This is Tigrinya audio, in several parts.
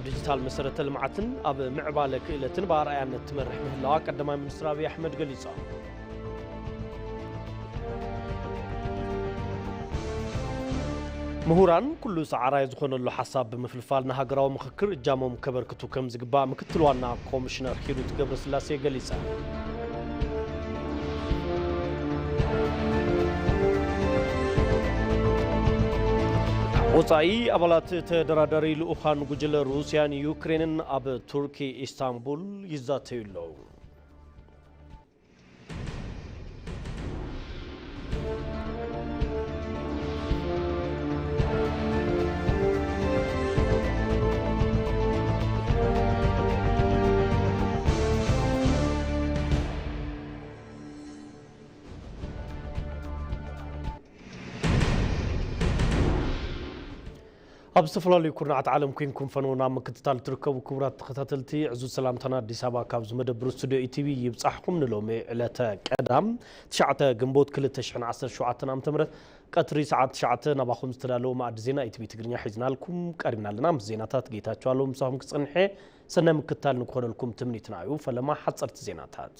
ዲጂታል መሰረተ ልምዓትን ኣብ ምዕባለ ክእለትን ብኣርኣያነት ትመርሕ ምህላዋ ቀዳማይ ሚኒስትር ኣብይ ኣሕመድ ገሊጾም። ምሁራን ኩሉ ሰዓራይ ዝኾነሉ ሓሳብ ብምፍልፋል ንሃገራዊ ምኽክር እጃሞም ከበርክቱ ከም ዝግባእ ምክትል ዋና ኮሚሽነር ሂሩት ገብረስላሴ ገሊጸ። ወጻኢ ኣባላት ተደራዳሪ ልኡኻን ጉጅለ ሩስያን ዩክሬንን ኣብ ቱርኪ ኢስታንቡል ይዛተዩ ኣለዉ። ኣብ ዝተፈላለዩ ኩርናዓት ዓለም ኮይንኩም ፈነውና ምክትታል ትርከቡ ክቡራት ተኸታተልቲ፣ ዕዙዝ ሰላምታና ኣዲስ ኣበባ ካብዚ መደብር ስቱዲዮ ኢቲቪ ይብጻሕኩም። ንሎሚ ዕለተ ቀዳም ትሽዓተ ግንቦት ክልተ ሽሕን ዓሰርተ ሸውዓተን ዓመተ ምህረት ቀትሪ ሰዓት ትሽዓተ ናባኹም ዝተዳለወ መኣዲ ዜና ኢቲቪ ትግርኛ ሒዝናልኩም ቀሪብና ኣለና። ምስ ዜናታት ጌታቸው ኣለዉ ምሳኹም ክጸንሐ ሰናይ ምክትታል ንክኾነልኩም ትምኒትና እዩ። ፈለማ ሓጸርቲ ዜናታት።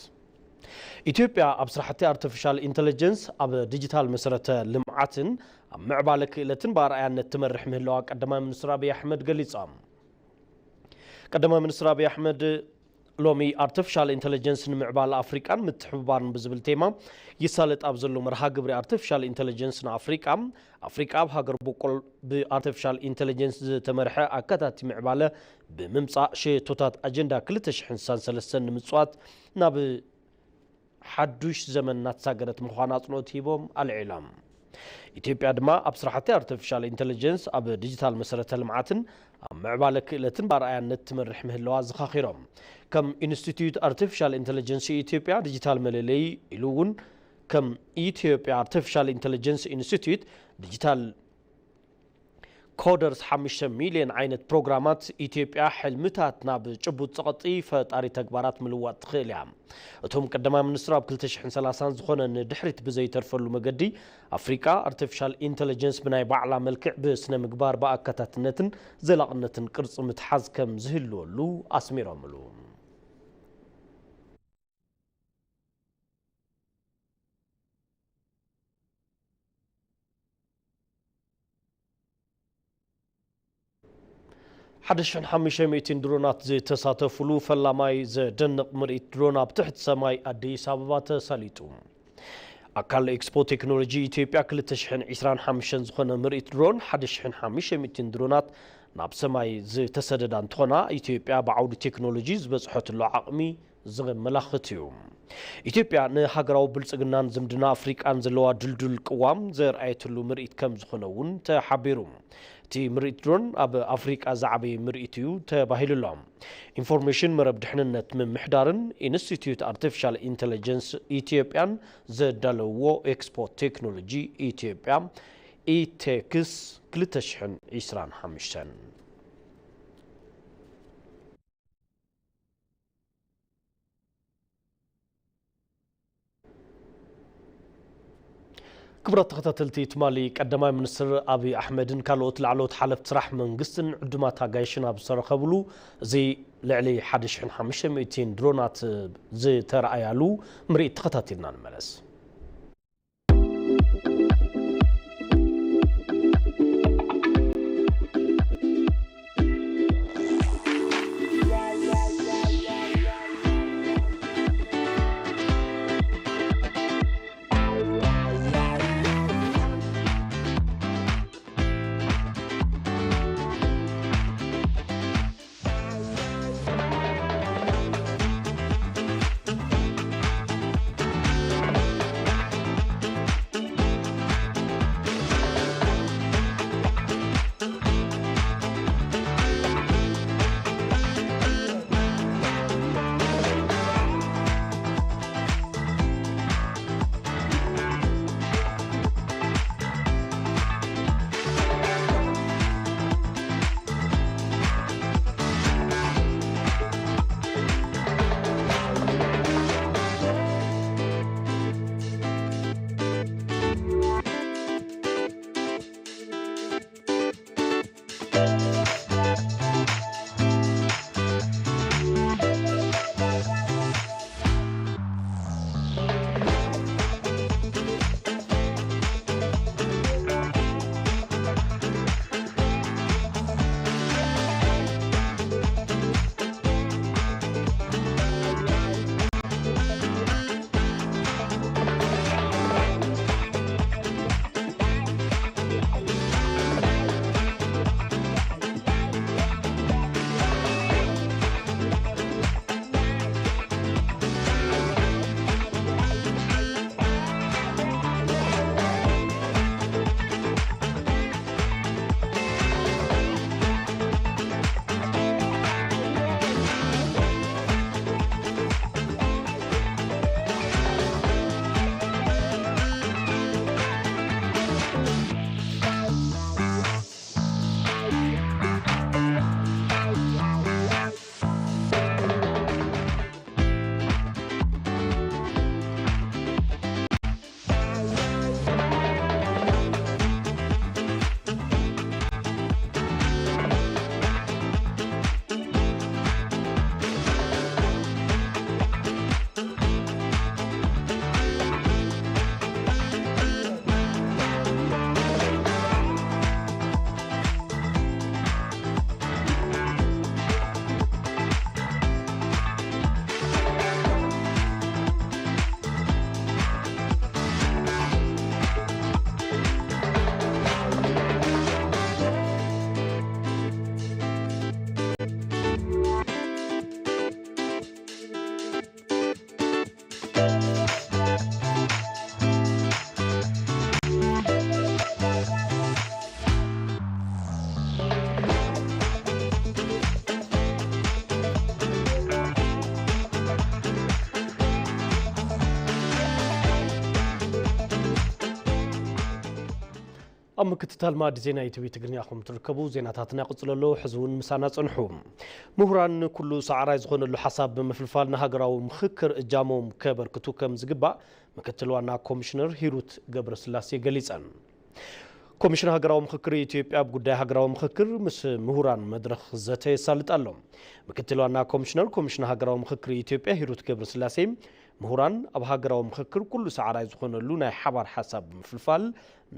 ኢትዮጵያ ኣብ ስራሕቲ ኣርቲፊሻል ኢንተለጀንስ፣ ኣብ ዲጂታል መሰረተ ልምዓትን ኣብ ምዕባለ ክእለትን ብኣርኣያነት ትመርሕ ምህላዋ ቀዳማይ ሚኒስትር ኣብይ ኣሕመድ ገሊጾም። ቀዳማይ ሚኒስትር ኣብይ ኣሕመድ ሎሚ ኣርቲፊሻል ኢንተለጀንስ ንምዕባለ ኣፍሪቃን ምትሕብባርን ብዝብል ቴማ ይሳለጥ ኣብ ዘሎ መርሃ ግብሪ ኣርቲፊሻል ኢንተለጀንስ ንኣፍሪቃ፣ ኣፍሪቃ ኣብ ሃገር በቆል ብኣርቲፊሻል ኢንተለጀንስ ዝተመርሐ ኣካታቲ ምዕባለ ብምምጻእ ሸቶታት ኣጀንዳ ክልተ ሽሕን ስሳን ሰለስተን ንምጽዋት ናብ ሓዱሽ ዘመን እናተሳገረት ምዃና ኣጽንኦት ሂቦም ኣልዒሎም። ኢትዮጵያ ድማ ኣብ ስራሕቲ ኣርቲፊሻል ኢንተለጀንስ፣ ኣብ ዲጂታል መሰረተ ልምዓትን ኣብ ምዕባለ ክእለትን ብኣርኣያነት ትመርሕ ምህላዋ ዘኻኺሮም። ከም ኢንስቲትዩት ኣርቲፊሻል ኢንተለጀንስ ኢትዮጵያ ዲጂታል መለለዪ ኢሉ እውን ከም ኢትዮጵያ ኣርቲፊሻል ኢንተለጀንስ ኢንስቲትዩት ዲጂታል ኮደርስ ሓሙሽተ ሚልዮን ዓይነት ፕሮግራማት ኢትዮጵያ ሕልምታት ናብ ጭቡጥ ጸቕጢ ፈጣሪ ተግባራት ምልዋጥ ትኽእል እያ። እቶም ቀዳማይ ሚኒስትር ኣብ ክልተ ሽሕን ሰላሳን ዝኾነ ንድሕሪት ብዘይተርፈሉ መገዲ ኣፍሪቃ ኣርቲፊሻል ኢንተለጀንስ ብናይ ባዕላ መልክዕ ብስነ ምግባር ብኣካታትነትን ዘላቕነትን ቅርጺ ምትሓዝ ከም ዝህልወሉ ኣስሚሮምሉ። ሓደ ሽሕን ሓሙሽተ ሚእትን ድሮናት ዝተሳተፉሉ ፈላማይ ዘደንቕ ምርኢት ድሮን ኣብ ትሕቲ ሰማይ ኣዲስ ኣበባ ተሳሊጡ። ኣካል ኤክስፖ ቴክኖሎጂ ኢትዮጵያ ክልተ ሽሕን ዕስራን ሓሙሽተን ዝኾነ ምርኢት ድሮን ሓደ ሽሕን ሓሙሽተ ሚእትን ድሮናት ናብ ሰማይ ዝተሰደዳ እንትኾና፣ ኢትዮጵያ ብዓውዲ ቴክኖሎጂ ዝበፅሐትሉ ዓቕሚ ዘመላኽት እዩ። ኢትዮጵያ ንሃገራዊ ብልፅግናን ዝምድና ኣፍሪቃን ዘለዋ ድልዱል ቅዋም ዘርኣየትሉ ምርኢት ከም ዝኾነ እውን ተሓቢሩ። እቲ ምርኢት ድሮን ኣብ ኣፍሪቃ ዝዓበየ ምርኢት እዩ ተባሂሉ ኣሎ። ኢንፎርሜሽን መረብ ድሕንነት ምምሕዳርን ኢንስቲትዩት ኣርቲፊሻል ኢንተለጀንስ ኢትዮጵያን ዘዳለውዎ ኤክስፖ ቴክኖሎጂ ኢትዮጵያ ኢቴክስ ክልተ ሽሕን ዕስራን ሓሙሽተን። ክቡራት ተኸታተልቲ፣ ትማሊ ቀዳማይ ሚኒስትር ኣብይ ኣሕመድን ካልኦት ላዕለዎት ሓለፍቲ ስራሕ መንግስትን ዕዱማት ኣጋይሽን ኣብ ዝተረኸብሉ፣ እዚ ልዕሊ ሓደ ሽሕን ሓሙሽተ ሚእትን ድሮናት ዝተረኣያሉ ምርኢት ተኸታቲልና ንመለስ። ኣብ ምክትታል ማዕዲ ዜና ኢቲቪ ትግርኛ ኢኹም ትርከቡ። ዜናታትና ይቕጽሉ ኣለዉ። ሕዚ እውን ምሳና ጽንሑ። ምሁራን ኩሉ ሰዓራይ ዝኾነሉ ሓሳብ ብምፍልፋል ንሃገራዊ ምኽክር እጃሞም ከበርክቱ ከም ዝግባእ ምክትል ዋና ኮሚሽነር ሂሩት ገብረስላሴ ገሊጸን። ኮሚሽን ሃገራዊ ምኽክር ኢትዮጵያ ኣብ ጉዳይ ሃገራዊ ምኽክር ምስ ምሁራን መድረኽ ዘተ የሳልጥ ኣሎ። ምክትል ዋና ኮሚሽነር ኮሚሽን ሃገራዊ ምኽክር ኢትዮጵያ ሂሩት ገብረስላሴ፣ ምሁራን ኣብ ሃገራዊ ምኽክር ኩሉ ሰዓራይ ዝኾነሉ ናይ ሓባር ሓሳብ ብምፍልፋል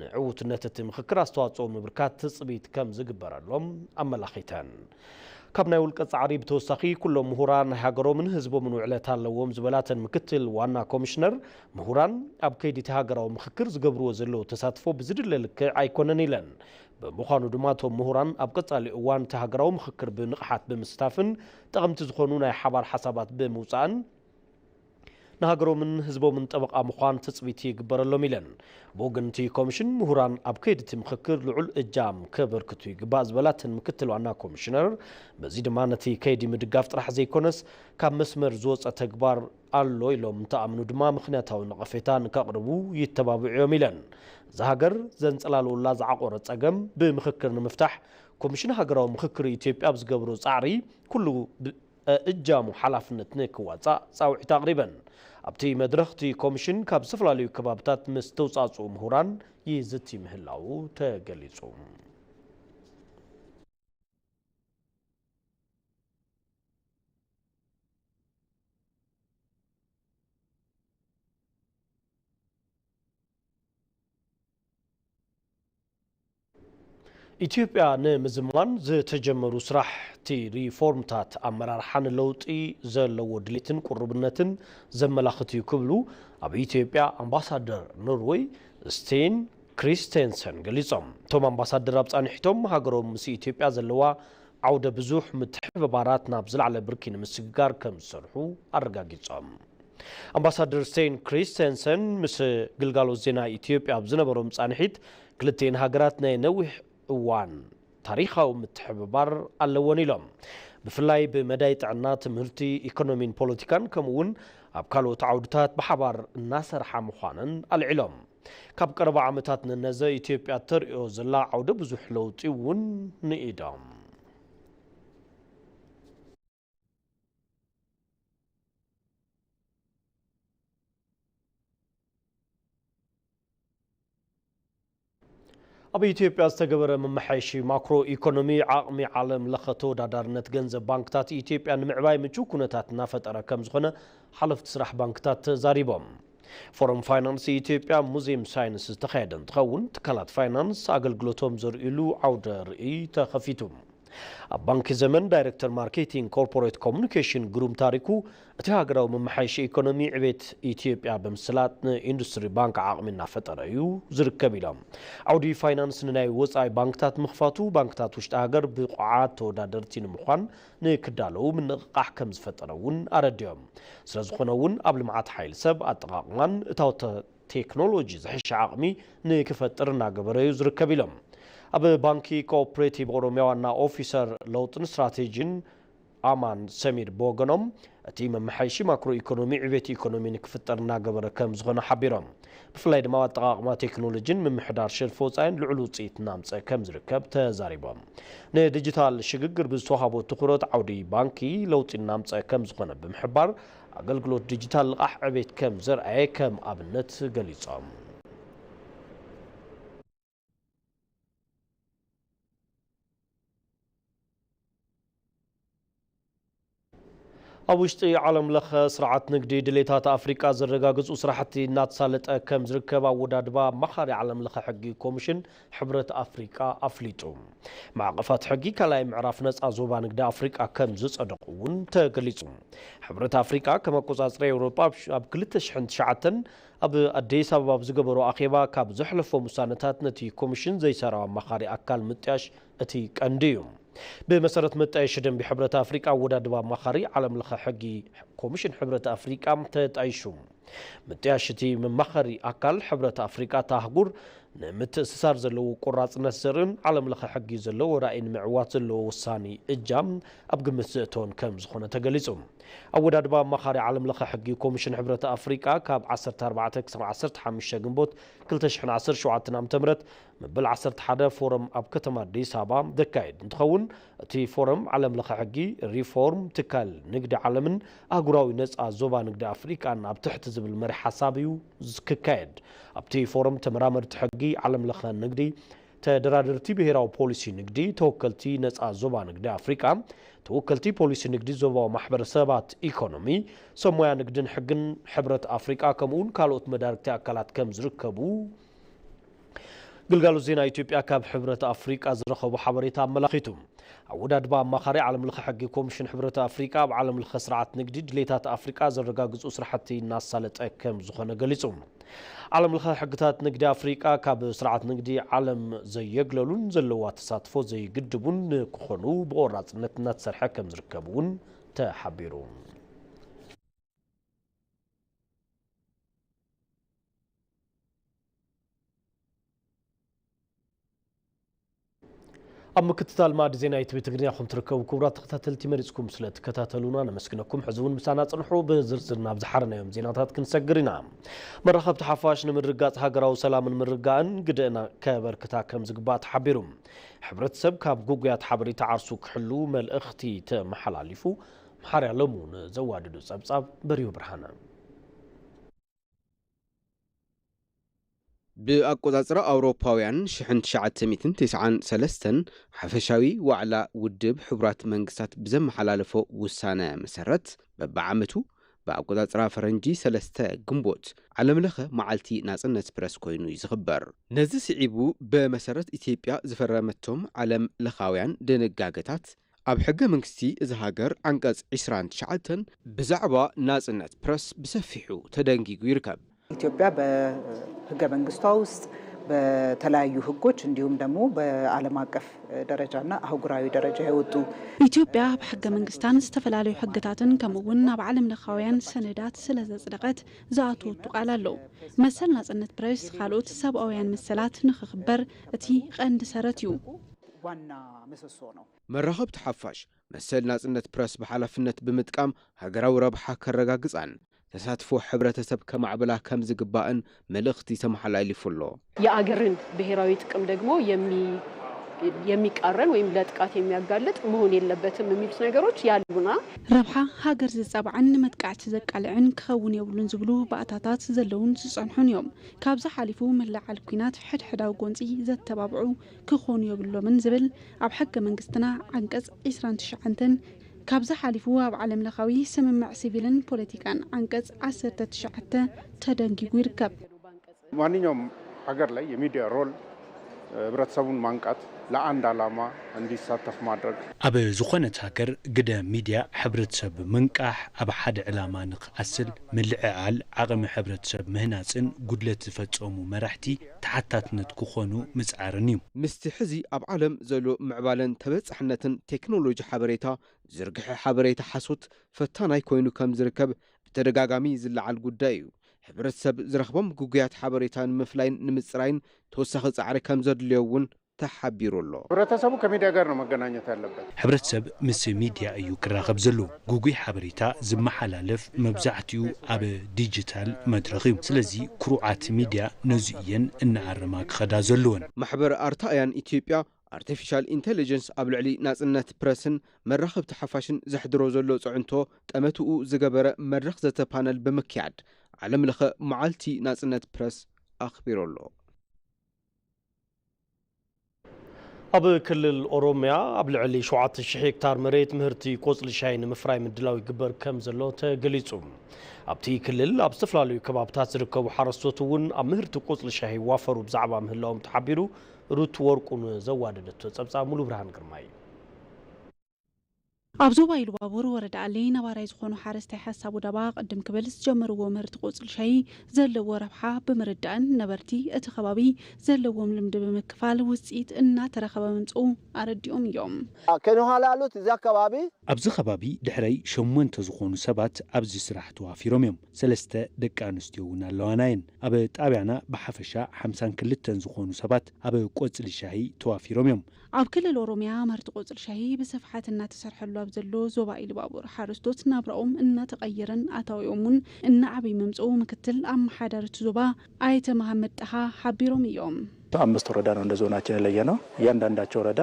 ንዕዉትነት እቲ ምኽክር ኣስተዋጽኦ ምብርካት ትጽቢት ከም ዝግበረሎም ኣመላኺተን። ካብ ናይ ውልቀ ጻዕሪ ብተወሳኺ ኩሎም ምሁራን ናይ ሃገሮምን ህዝቦምን ውዕለት ኣለዎም ዝበላተን ምክትል ዋና ኮሚሽነር፣ ምሁራን ኣብ ከይዲ እቲ ሃገራዊ ምኽክር ዝገብርዎ ዘለዉ ተሳትፎ ብዝድለ ልክዕ ኣይኮነን ኢለን። ብምዃኑ ድማ እቶም ምሁራን ኣብ ቀጻሊ እዋን እቲ ሃገራዊ ምኽክር ብንቕሓት ብምስታፍን ጠቐምቲ ዝኾኑ ናይ ሓባር ሓሳባት ብምውጻእን ንሃገሮምን ህዝቦምን ጠበቓ ምዃን ትጽቢት ይግበረሎም ኢለን። ብወገን እቲ ኮሚሽን፣ ምሁራን ኣብ ከይዲ እቲ ምኽክር ልዑል እጃም ከበርክቱ ይግባእ ዝበላተን ምክትል ዋና ኮሚሽነር፣ በዚ ድማ ነቲ ከይዲ ምድጋፍ ጥራሕ ዘይኮነስ ካብ መስመር ዝወጸ ተግባር ኣሎ ኢሎም እንተኣምኑ ድማ ምኽንያታዊ ነቐፌታ ንከቕርቡ ይተባብዑ እዮም ኢለን። እዛ ሃገር ዘንጸላልውላ ዝዓቆረ ጸገም ብምኽክር ንምፍታሕ ኮሚሽን ሃገራዊ ምኽክር ኢትዮጵያ ኣብ ዝገብሮ ጻዕሪ ኩሉ ብ-፣ እጃሙ ሓላፍነት ንክዋጻእ ጻውዒት ኣቕሪበን። ኣብቲ መድረኽ እቲ ኮሚሽን ካብ ዝተፈላለዩ ከባብታት ምስ ተውጻጽኡ ምሁራን ይዝቲ ምህላዉ ተገሊጹ። ኢትዮጵያ ንምዝማን ዝተጀመሩ ስራሕቲ ሪፎርምታት ኣመራርሓ ንለውጢ ዘለዎ ድሌትን ቁርብነትን ዘመላኽት እዩ ክብሉ ኣብ ኢትዮጵያ ኣምባሳደር ኖርወይ ስቴን ክሪስቴንሰን ገሊጾም። እቶም ኣምባሳደር ኣብ ጻንሒቶም ሃገሮም ምስ ኢትዮጵያ ዘለዋ ዓውደ ብዙሕ ምትሕብባራት ናብ ዝለዓለ ብርኪ ንምስግጋር ከም ዝሰርሑ ኣረጋጊጾም። ኣምባሳደር ስቴን ክሪስተንሰን ምስ ግልጋሎት ዜና ኢትዮጵያ ኣብ ዝነበሮም ጻንሒት፣ ክልቲኤን ሃገራት ናይ ነዊሕ እዋን ታሪኻዊ ምትሕብባር ኣለወን ኢሎም። ብፍላይ ብመዳይ ጥዕና፣ ትምህርቲ፣ ኢኮኖሚን ፖለቲካን ከምኡ እውን ኣብ ካልኦት ዓውድታት ብሓባር እናሰርሓ ምዃነን ኣልዒሎም። ካብ ቀረባ ዓመታት ንነዘ ኢትዮጵያ እተርእዮ ዘላ ዓውደ ብዙሕ ለውጢ እውን ንኢዶም። ኣብ ኢትዮጵያ ዝተገበረ መመሓየሺ ማክሮ ኢኮኖሚ ዓቕሚ ዓለም ለኸ ተወዳዳርነት ገንዘብ ባንክታት ኢትዮጵያ ንምዕባይ ምቹው ኩነታት እናፈጠረ ከም ዝኾነ ሓለፍቲ ስራሕ ባንክታት ተዛሪቦም። ፎረም ፋይናንስ ኢትዮጵያ ሙዚየም ሳይንስ ዝተኻየደ እንትኸውን፣ ትካላት ፋይናንስ ኣገልግሎቶም ዘርእሉ ዓውደ ርእይ ተኸፊቱ። ኣብ ባንኪ ዘመን ዳይሬክተር ማርኬቲንግ ኮርፖሬት ኮሙኒኬሽን ግሩም ታሪኩ፣ እቲ ሃገራዊ መመሓየሺ ኢኮኖሚ ዕቤት ኢትዮጵያ ብምስላጥ ንኢንዱስትሪ ባንክ ዓቕሚ እናፈጠረ እዩ ዝርከብ ኢሎም። ዓውዲ ፋይናንስ ንናይ ወፃኢ ባንክታት ምኽፋቱ፣ ባንክታት ውሽጢ ሃገር ብቑዓት ተወዳደርቲ ንምዃን ንክዳለዉ ምንቕቓሕ ከም ዝፈጠረ እውን ኣረዲኦም። ስለዝኾነ እውን ኣብ ልምዓት ሓይሊ ሰብ ኣጠቓቕማን እታወተ ቴክኖሎጂ ዝሕሸ ዓቕሚ ንክፈጥር እናገበረ እዩ ዝርከብ ኢሎም። ኣብ ባንኪ ኮኦፕሬቲቭ ኦሮሚያ ዋና ኦፊሰር ለውጥን ስትራቴጂን ኣማን ሰሚር ብወገኖም፣ እቲ መመሓየሺ ማክሮ ኢኮኖሚ ዕቤት ኢኮኖሚ ንክፍጠር እናገበረ ከም ዝኾነ ሓቢሮም። ብፍላይ ድማ ኣብ ኣጠቓቕማ ቴክኖሎጂን ምምሕዳር ሸርፊ ወፃኢን ልዑል ውፅኢት እናምፀ ከም ዝርከብ ተዛሪቦም። ንዲጂታል ሽግግር ብዝተዋሃቦ ትኹረት ዓውዲ ባንኪ ለውጢ እናምፀ ከም ዝኾነ ብምሕባር፣ ኣገልግሎት ዲጂታል ልቓሕ ዕቤት ከም ዘርኣየ ከም ኣብነት ገሊጾም። ኣብ ውሽጢ ዓለም ለኸ ስርዓት ንግዲ ድሌታት ኣፍሪቃ ዘረጋግጹ ስራሕቲ እናተሳለጠ ከም ዝርከብ ኣወዳድባ ኣማኻሪ ዓለም ለኸ ሕጊ ኮሚሽን ሕብረት ኣፍሪቃ ኣፍሊጡ። ማዕቐፋት ሕጊ ካልኣይ ምዕራፍ ነጻ ዞባ ንግዲ ኣፍሪቃ ከም ዝጸደቑ እውን ተገሊጹ። ሕብረት ኣፍሪቃ ከም ኣቆጻጽራ ኤውሮጳ ኣብ ሽ-፣ ኣብ ክልተ ሽሕን ትሽዓተን ኣብ ኣዲስ ኣበባ ኣብ ዝገበሮ ኣኼባ ካብ ዘሕለፎም ውሳነታት ነቲ ኮሚሽን ዘይሰራዊ ኣማኻሪ ኣካል ምጥያሽ እቲ ቀንዲ እዩ። ብመሰረት መጣየሺ ደንቢ ሕብረት ኣፍሪቃ ኣወዳድባ ኣማኻሪ ዓለም ለኸ ሕጊ ኮሚሽን ሕብረት ኣፍሪቃ ተጣይሹ። ምጥያሽ እቲ መማኸሪ ኣካል ሕብረት ኣፍሪቃ እታ ኣህጉር ንምትእስሳር ዘለዎ ቆራጽነት ዘርእን ዓለም ለኸ ሕጊ ዘለዎ ራእይ ንምዕዋት ዘለዎ ወሳኒ እጃም ኣብ ግምት ዘእተወን ከም ዝኾነ ተገሊጹ። ኣወዳድባ ኣማኻሪ ዓለም ለኸ ሕጊ ኮሚሽን ሕብረት ኣፍሪቃ ካብ ዓሰርተ ኣርባዕተ ክሳብ ዓሰርተ ሓሙሽተ ግንቦት ክልተ ሽሕን ዓሰርተ ሸውዓተን ዓመተ ምህረት መበል ዓሰርተ ሓደ ፎረም ኣብ ከተማ ኣዲስ ኣበባ ዘካየድ እንትኸውን፣ እቲ ፎረም ዓለም ለኸ ሕጊ ሪፎርም ትካል ንግዲ ዓለምን ኣህጉራዊ ነጻ ዞባ ንግዲ ኣፍሪቃን ኣብ ትሕቲ ዝብል መሪ ሓሳብ እዩ ክካየድ። ኣብቲ ፎረም ተመራመርቲ ሕጊ ዓለም ለኸ ንግዲ፣ ተደራደርቲ ብሄራዊ ፖሊሲ ንግዲ፣ ተወከልቲ ነጻ ዞባ ንግዲ ኣፍሪቃ፣ ተወከልቲ ፖሊሲ ንግዲ ዞባዊ ማሕበረሰባት ኢኮኖሚ፣ ሰብ ሞያ ንግድን ሕግን ሕብረት ኣፍሪቃ ከምኡውን ካልኦት መዳርግቲ ኣካላት ከም ዝርከቡ ግልጋሎት ዜና ኢትዮጵያ ካብ ሕብረት ኣፍሪቃ ዝረኸቦ ሓበሬታ ኣመላኺቱ። ኣወዳድባ ኣማኻሪ ዓለም ለኸ ሕጊ ኮሚሽን ሕብረት ኣፍሪቃ ኣብ ዓለም ለኸ ስርዓት ንግዲ ድሌታት ኣፍሪቃ ዘረጋግጹ ስራሕቲ እናሳለጠ ከም ዝኾነ ገሊጹ። ዓለም ለኸ ሕግታት ንግዲ ኣፍሪቃ ካብ ስርዓት ንግዲ ዓለም ዘየግለሉን ዘለዋ ተሳትፎ ዘይግድቡን ንክኾኑ ብቆራጽነት እናተሰርሐ ከም ዝርከብ እውን ተሓቢሩ። ኣብ ምክትታል ማዕዲ ዜና ኢቲቪ ትግርኛ ኹም ትርከቡ ክቡራት ተኸታተልቲ፣ መሪጽኩም ስለ ትከታተሉና ነመስግነኩም። ሕዚ እውን ምሳና ጽንሑ። ብዝርዝር ናብ ዝሓረናዮም ዜናታት ክንሰግር ኢና። መራኸብቲ ሓፋሽ ንምርግጋጽ ሃገራዊ ሰላምን ምርግጋእን ግደና ከበርክታ ከም ዝግባእ ተሓቢሩ። ሕብረተሰብ ካብ ግጉያት ሓበሬታ ዓርሱ ክሕሉ መልእኽቲ ተመሓላሊፉ። መሓሪ ኣለሙ ንዘዋድዱ ጸብጻብ በሪሁ ብርሃነ። ብኣቆጻጽራ ኣውሮፓውያን ሽሕን ትሽዓተ ሚእትን ተስዓን ሰለስተን ሓፈሻዊ ዋዕላ ውድብ ሕቡራት መንግስታት ብዘመሓላለፎ ውሳነ መሰረት፣ በብዓመቱ ብኣቆጻጽራ ፈረንጂ ሰለስተ ግንቦት ዓለምለኸ መዓልቲ ናጽነት ፕረስ ኮይኑ እዩ ዝኽበር። ነዚ ስዒቡ፣ ብመሰረት ኢትዮጵያ ዝፈረመቶም ዓለም ለኻውያን ድንጋገታት፣ ኣብ ሕገ መንግስቲ እዚ ሃገር ዓንቀጽ ዕስራን ትሽዓተን ብዛዕባ ናጽነት ፕረስ ብሰፊሑ ተደንጊጉ ይርከብ። ኢትዮጵያ በሕገ መንግስቷ ውስጥ በተለያዩ ሕጎች እንዲሁም ደግሞ በዓለም አቀፍ ደረጃና አህጉራዊ ደረጃ የወጡ ኢትዮጵያ ኣብ ሕገ መንግስታን ዝተፈላለዩ ሕግታትን ከምኡ እውን ኣብ ዓለም ለኻውያን ሰነዳት ስለ ዘጽደቐት ዝኣተወቱ ቃል ኣሎ። መሰል ናጽነት ፕሬስ፣ ካልኦት ሰብኣውያን መሰላት ንኽኽበር እቲ ቀንዲ ሰረት እዩ። ዋና ምሰሶ ነው። መራኸብቲ ሓፋሽ መሰል ናጽነት ፕረስ ብሓላፍነት ብምጥቃም ሃገራዊ ረብሓ ከረጋግጻን ተሳትፎ ሕብረተሰብ ከማዕብላ ከም ዝግባእን መልእኽቲ ተመሓላሊፉ ኣሎ። የአገርን ብሔራዊ ጥቅም ደግሞ የሚ-፣ የሚቃረን ወይም ለጥቃት የሚያጋልጥ መሆን የለበትም የሚሉት ነገሮች ያሉና። ረብሓ ሃገር ዝጻባዕን ንመጥቃዕቲ ዘቃልዕን ክኸውን የብሉን ዝብሉ ባእታታት ዘለውን ዝጸንሑን እዮም። ካብዚ ሓሊፉ ምልዓል ኲናት ሕድሕዳዊ ጎንጺ ዘተባብዑ ክኾኑ የብሎምን ዝብል ኣብ ሕገ መንግስትና ዓንቀጽ ዕስራን ትሽዓተን፣ ካብዚ ሓሊፉ ኣብ ዓለም ለኻዊ ስምምዕ ሲቪልን ፖለቲካን ዓንቀጽ ዓሰርተ ትሽዓተ ተደንጊጉ ይርከብ። ማንኛውም ሀገር ላይ የሚዲያ ሮል ህብረተሰቡን ማንቃት፣ ለአንድ ዓላማ እንዲሳተፍ ማድረግ። ኣብ ዝኾነት ሃገር ግደ ሚድያ ሕብረተሰብ ምንቃሕ፣ ኣብ ሓደ ዕላማ ንኽኣስል ምልዕዓል፣ ዓቕሚ ሕብረተሰብ ምህናፅን ጉድለት ዝፈጸሙ መራሕቲ ተሓታትነት ክኾኑ ምጽዓርን እዩ። ምስቲ ሕዚ ኣብ ዓለም ዘሎ ምዕባለን ተበጻሕነትን ቴክኖሎጂ ሓበሬታ፣ ዝርግሐ ሓበሬታ ሓሶት ፈታናይ ኮይኑ ከም ዝርከብ ብተደጋጋሚ ዝለዓል ጉዳይ እዩ። ሕብረተሰብ ዝረኽቦም ግጉያት ሓበሬታ ንምፍላይን ንምጽራይን ተወሳኺ ጻዕሪ ከም ዘድልዮ እውን ተሓቢሩ ኣሎ። ህብረተሰቡ ከሚዲያ ጋር ነው መገናኘት ያለበት። ሕብረተሰብ ምስ ሚድያ እዩ ክራኸብ ዘለዎ። ግጉይ ሓበሬታ ዝመሓላለፍ መብዛሕትኡ ኣብ ዲጂታል መድረኽ እዩ። ስለዚ ክሩዓት ሚድያ ነዚ እየን እናኣረማ ክኸዳ ዘለወን። ማሕበር ኣርታእያን ኢትዮጵያ ኣርቲፊሻል ኢንቴሊጀንስ ኣብ ልዕሊ ናጽነት ፕረስን መራኸብቲ ሓፋሽን ዘሕድሮ ዘሎ ጽዕንቶ ጠመትኡ ዝገበረ መድረኽ ዘተ ፓነል ብምክያድ ዓለም ለኸ መዓልቲ ናጽነት ፕረስ ኣኽቢሩ ኣሎ። ኣብ ክልል ኦሮሚያ ኣብ ልዕሊ ሸውዓተ ሽሕ ሄክታር መሬት ምህርቲ ቆጽሊ ሻሂ ንምፍራይ ምድላው ይግበር ከም ዘሎ ተገሊጹ። ኣብቲ ክልል ኣብ ዝተፈላለዩ ከባብታት ዝርከቡ ሓረስቶት እውን ኣብ ምህርቲ ቆጽሊ ሻሂ ይዋፈሩ ብዛዕባ ምህላዎም ተሓቢሩ። ሩት ወርቁ ንዘዋደደቶ ጸብጻብ ሙሉ ብርሃን ግርማይ። ኣብ ዞባ ኢሉባቡር ወረዳ ኣሌ ነባራይ ዝኾኑ ሓረስታይ ሓሳቡ ዳባ ቅድም ክብል ዝጀመርዎ ምህርቲ ቆጽሊ ሻሂ ዘለዎ ረብሓ ብምርዳእን ነበርቲ እቲ ከባቢ ዘለዎም ልምዲ ብምክፋል ውፅኢት እናተረኸበ ምምፅኡ ኣረዲኦም እዮም። ከንኋላሉት እዚ ኣከባቢ ኣብዚ ከባቢ ድሕረይ ሸሞንተ ዝኾኑ ሰባት ኣብዚ ስራሕ ተዋፊሮም እዮም። ሰለስተ ደቂ ኣንስትዮ እውን ኣለዋና እየን። ኣብ ጣብያና ብሓፈሻ ሓምሳን ክልተን ዝኾኑ ሰባት ኣብ ቆጽሊ ሻሂ ተዋፊሮም እዮም። ኣብ ክልል ኦሮሚያ ምህርቲ ቆጽሊ ሻሂ ብስፍሓት እናተሰርሐሉ ኣብ ዘሎ ዞባ ኢሉባቡር ሓረስቶት ናብራኦም እናተቐየረን ኣታዊኦም እውን እናዓበይ ምምፅኡ ምክትል ኣመሓዳሪ እቲ ዞባ ኣይተ መሃመድ ጠሃ ሓቢሮም እዮም። አምስት ወረዳ ነው እንደ ዞናችን የለየ ነው። እያንዳንዳቸው ወረዳ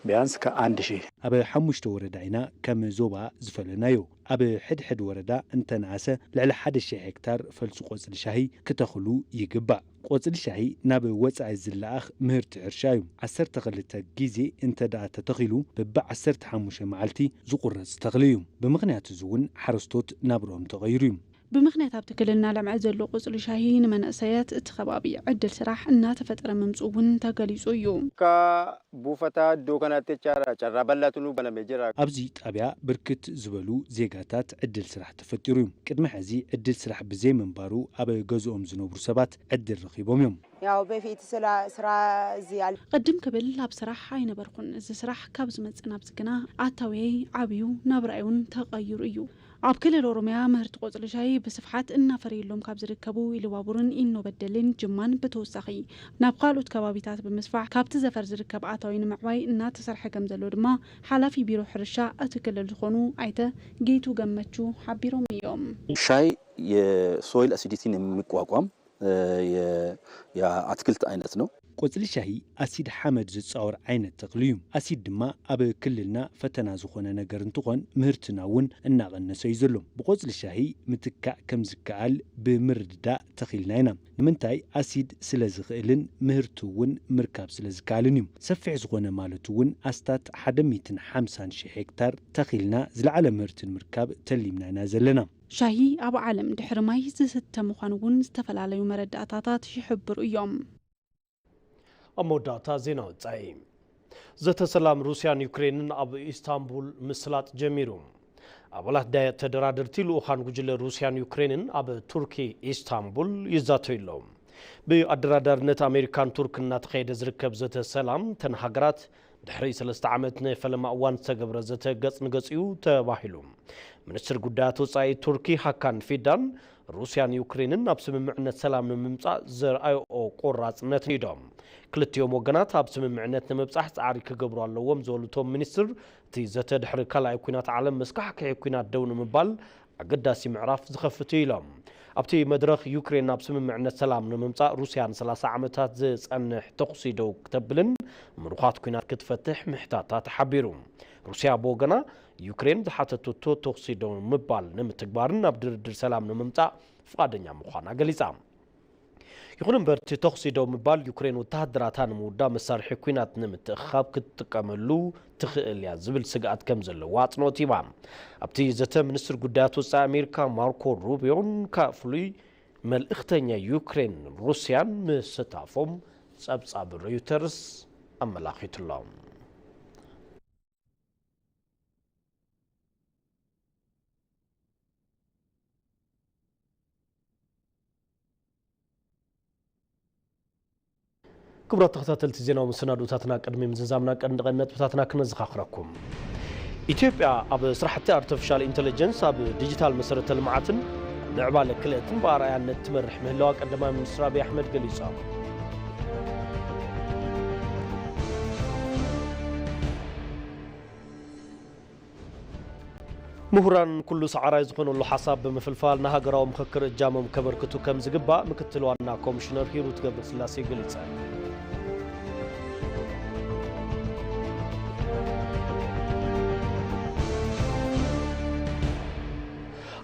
ቢያንስ ከአንድ ሺህ ኣብ ሓሙሽተ ወረዳ ኢና ከም ዞባ ዝፈለናዮ። ኣብ ሕድሕድ ወረዳ እንተነኣሰ ልዕሊ ሓደ ሺሕ ሄክታር ፈልሲ ቆጽሊ ሻሂ ክተኽሉ ይግባእ። ቆጽሊ ሻሂ ናብ ወጻኢ ዝለኣኽ ምህርቲ ሕርሻ እዩ። ዓሰርተ ክልተ ግዜ እንተ ደኣ ተተኺሉ፣ በቢ ዓሰርተ ሓሙሽተ መዓልቲ ዝቑረጽ ተኽሊ እዩ። ብምኽንያት እዚ እውን ሓረስቶት ናብርኦም ተቐይሩ እዩ። ብምኽንያት ኣብቲ ክልልና ለምዐ ዘሎ ቆጽሊ ሻሂ ንመንእሰያት እቲ ከባቢ ዕድል ስራሕ እናተፈጠረ ምምፅኡ እውን ተገሊፁ እዩ። Akka buufata iddoo kanatti jechaadha carraa bal'aatu nu banamee jira. ኣብዚ ጣብያ ብርክት ዝበሉ ዜጋታት ዕድል ስራሕ ተፈጢሩ እዩ። ቅድሚ ሕዚ ዕድል ስራሕ ብዘይምንባሩ ኣብ ገዝኦም ዝነብሩ ሰባት ዕድል ረኺቦም እዮም። ያው በፊት ስለ ስራ እዚህ አል ቅድም ክብል ኣብ ስራሕ ኣይነበርኩን። እዚ ስራሕ ካብ ዝመፅእ ናብዚ ግና ኣታውየይ ዓብዩ ናብራይ እውን ተቐይሩ እዩ። ኣብ ክልል ኦሮሚያ ምህርቲ ቆፅሊ ሻሂ ብስፍሓት እናፈረየሎም ካብ ዝርከቡ ኢሉባቡርን ኢኖ በደሌን ጅማን ብተወሳኺ ናብ ካልኦት ከባቢታት ብምስፋሕ ካብቲ ዘፈር ዝርከብ ኣታዊ ንምዕባይ እናተሰርሐ ከም ዘሎ ድማ ሓላፊ ቢሮ ሕርሻ እቲ ክልል ዝኾኑ ኣይተ ጌቱ ገመቹ ሓቢሮም እዮም። ሻይ የሶይል አሲዲቲን የሚቋቋም የአትክልት አይነት ነው። ቆጽሊ ሻሂ ኣሲድ ሓመድ ዝጻወር ዓይነት ተኽሊ እዩ። ኣሲድ ድማ ኣብ ክልልና ፈተና ዝኾነ ነገር እንትኾን ምህርትና እውን እናቐነሰ እዩ ዘሎ። ብቆጽሊ ሻሂ ምትካእ ከም ዝከኣል ብምርድዳእ ተኺልና ኢና። ንምንታይ ኣሲድ ስለ ዝኽእልን ምህርቲ እውን ምርካብ ስለ ዝከኣልን እዩ። ሰፊሕ ዝኾነ ማለት እውን ኣስታት ሓደ ሚእትን ሓምሳን ሺሕ ሄክታር ተኺልና ዝለዓለ ምህርቲ ንምርካብ ተሊምና ኢና ዘለና። ሻሂ ኣብ ዓለም ድሕሪ ማይ ዝስተ ምዃኑ እውን ዝተፈላለዩ መረዳእታታት ይሕብሩ እዮም። ኣብ መወዳእታ ዜና ወጻኢ። ዘተ ሰላም ሩስያን ዩክሬንን ኣብ ኢስታንቡል ምስላጥ ጀሚሩ። ኣባላት ዳ- ተደራደርቲ ልኡኻን ጉጅለ ሩስያን ዩክሬንን ኣብ ቱርኪ ኢስታንቡል ይዛተዩ ኣለዉ። ብኣደራዳርነት ኣሜሪካን ቱርክ እናተኻየደ ዝርከብ ዘተ ሰላም ተን ሃገራት ድሕሪ ሰለስተ ዓመት ንፈለማ እዋን ዝተገብረ ዘተ ገጽ ንገጽ እዩ ተባሂሉ። ሚኒስትር ጉዳያት ወጻኢ ቱርኪ ሃካን ፊዳን ሩስያን ዩክሬንን ናብ ስምምዕነት ሰላም ንምምጻእ ዘርኣይኦ ቆራጽነት ንኢዶም። ክልቲኦም ወገናት ኣብ ስምምዕነት ንምብጻሕ ጻዕሪ ክገብሩ ኣለዎም ዝበሉ እቶም ሚኒስትር፣ እቲ ዘተ ድሕሪ ካልኣይ ኲናት ዓለም መስካሕክሒ ኲናት ደው ንምባል ኣገዳሲ ምዕራፍ ዝኸፍት እዩ ኢሎም። ኣብቲ መድረኽ ዩክሬን ናብ ስምምዕነት ሰላም ንምምጻእ ሩስያ ንሰላሳ ዓመታት ዝጸንሕ ተኹሲ ደው ክተብልን ምሩኻት ኲናት ክትፈትሕ ምሕታታ ተሓቢሩ። ሩስያ ብወገና ዩክሬን ዝሓተተቶ ተኹሲ ደው ምባል ንምትግባርን ናብ ድርድር ሰላም ንምምጻእ ፍቓደኛ ምዃና ገሊጻ። ይኹን እምበር እቲ ተኹሲ ደው ምባል ዩክሬን ወተሃደራታ ንምውዳብ መሳርሒ ኲናት ንምትእኽኻብ ክትጥቀመሉ ትኽእል እያ ዝብል ስግኣት ከም ዘለዎ ኣጽንኦት ሂባ። ኣብቲ ዘተ ሚኒስትር ጉዳያት ወጻኢ ኣሜሪካ ማርኮ ሩቢዮን ካብ ፍሉይ መልእኽተኛ ዩክሬን ሩስያን ምስታፎም ጸብጻብ ሮይተርስ ኣመላኺቱሎም። ክቡራት ተኸታተልቲ ዜናዊ መሰናድኦታትና ቅድሚ ምዝዛምና ቀንዲ ቀንዲ ነጥብታትና ክነዘኻኽረኩም። ኢትዮጵያ ኣብ ስራሕቲ ኣርቲፊሻል ኢንተለጀንስ ኣብ ዲጂታል መሰረተ ልምዓትን ምዕባለ ክልእትን ብኣርኣያነት ትመርሕ ምህላዋ ቀዳማይ ሚኒስትር ኣብይ ኣሕመድ ገሊጾም። ምሁራን ኩሉ ሰዓራይ ዝኾነሉ ሓሳብ ብምፍልፋል ንሃገራዊ ምኽክር እጃሞም ከበርክቱ ከም ዝግባእ ምክትል ዋና ኮሚሽነር ሂሩት ገብረስላሴ ገሊጸን።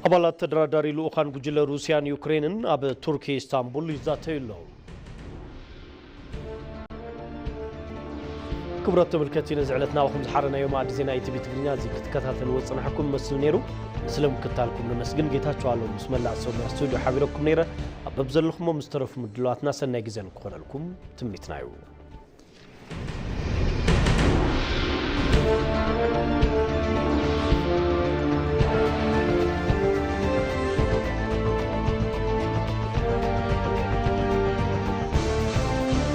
ኣባላት ተደራዳሪ ልኡኻን ጉጅለ ሩስያን ዩክሬንን ኣብ ቱርኪ ኢስታንቡል ይዛተዩ ኣለዉ። ክቡራት ተመልከትቲ፣ ነዚ ዕለት ናባኹም ዝሓረናዮ መኣዲ ዜና ኢቲቪ ትግርኛ እዚ ክትከታተልዎ ዝጸናሕኩም ይመስል ነይሩ። ንስለ ምክታልኩም ነመስግን። ጌታቸው ኣለዉ ምስ መላእ ሰብ ስቱድዮ ሓቢረኩም ነይረ። ኣብ በብዘለኹሞ ምስ ተረፉ ምድላዋትና ሰናይ ግዜ ንክኾነልኩም ትምኒትና እዩ።